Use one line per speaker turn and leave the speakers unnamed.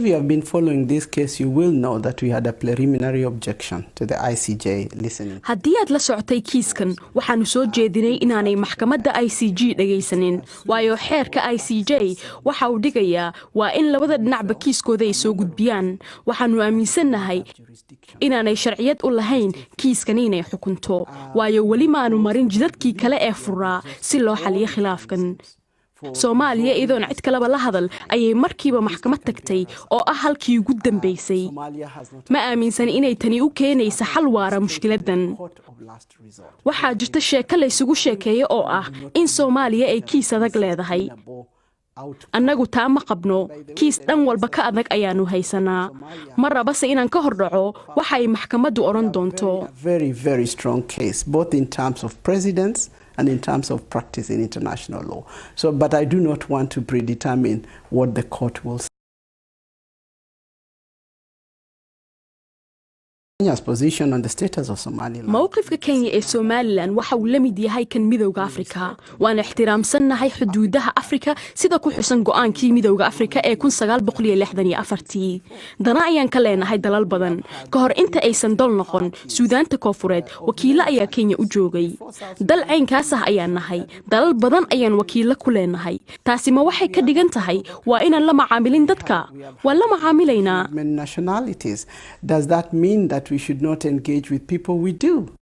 If you have been following this case, you will know that we had a preliminary objection to the ICJ listening.
Haddii aad la socotay kiiskan, waxaannu soo jeedinay inaanay maxkamadda ICJ dhegaysanin, waayo xeerka ICJ waxa uu dhigayaa waa in labada dhinacba kiiskooda ay soo gudbiyaan. Waxaannu aaminsannahay inaanay sharciyad u lahayn kiiskani inay xukunto, waayo weli maanu marin jidadkii kale ee furaa si loo xaliyo khilaafkan. Soomaaliya iyadoon cid kaleba la hadal ayay markiiba maxkamad tagtay oo ah halkii ugu dambaysay. Ma aaminsan inay tani u keenaysa xal waara mushkiladdan. Waxaa jirta sheeko laysugu sheekeeyo oo ah in Soomaaliya ay kiis adag leedahay. Annagu taa ma qabno. Kiis dhan walba ka adag ayaannu haysanaa. Ma rabase inaan ka hor dhaco waxa ay maxkamaddu odhan doonto.
Very, very strong case, both in terms of precedents and in terms of practice in international law. So, but I do not want to predetermine what the court will say. Kenya's position on the status of Somaliland.
Mowqifka Kenya ee Somaliland waxa uu la mid yahay kan Midowda Afrika. Waan ixtiraamsannahay xuduudaha Afrika sida ku xusan go'aankii Midowda Afrika ee tii. Dana ayaan ka leenahay dalal badan. Ka hor inta aysan dal noqon Suudaanta Koofureed, wakiilo ayaa Kenya u joogay. Dal caynkaas ah ayaan nahay. Dalal badan ayaan wakiilo ku leenahay. Taasi ma waxay ka dhigan tahay waa inaan la macaamilin dadka? Waan la macaamilaynaa.
Many nationalities. Does that mean that we should not engage with people? We do.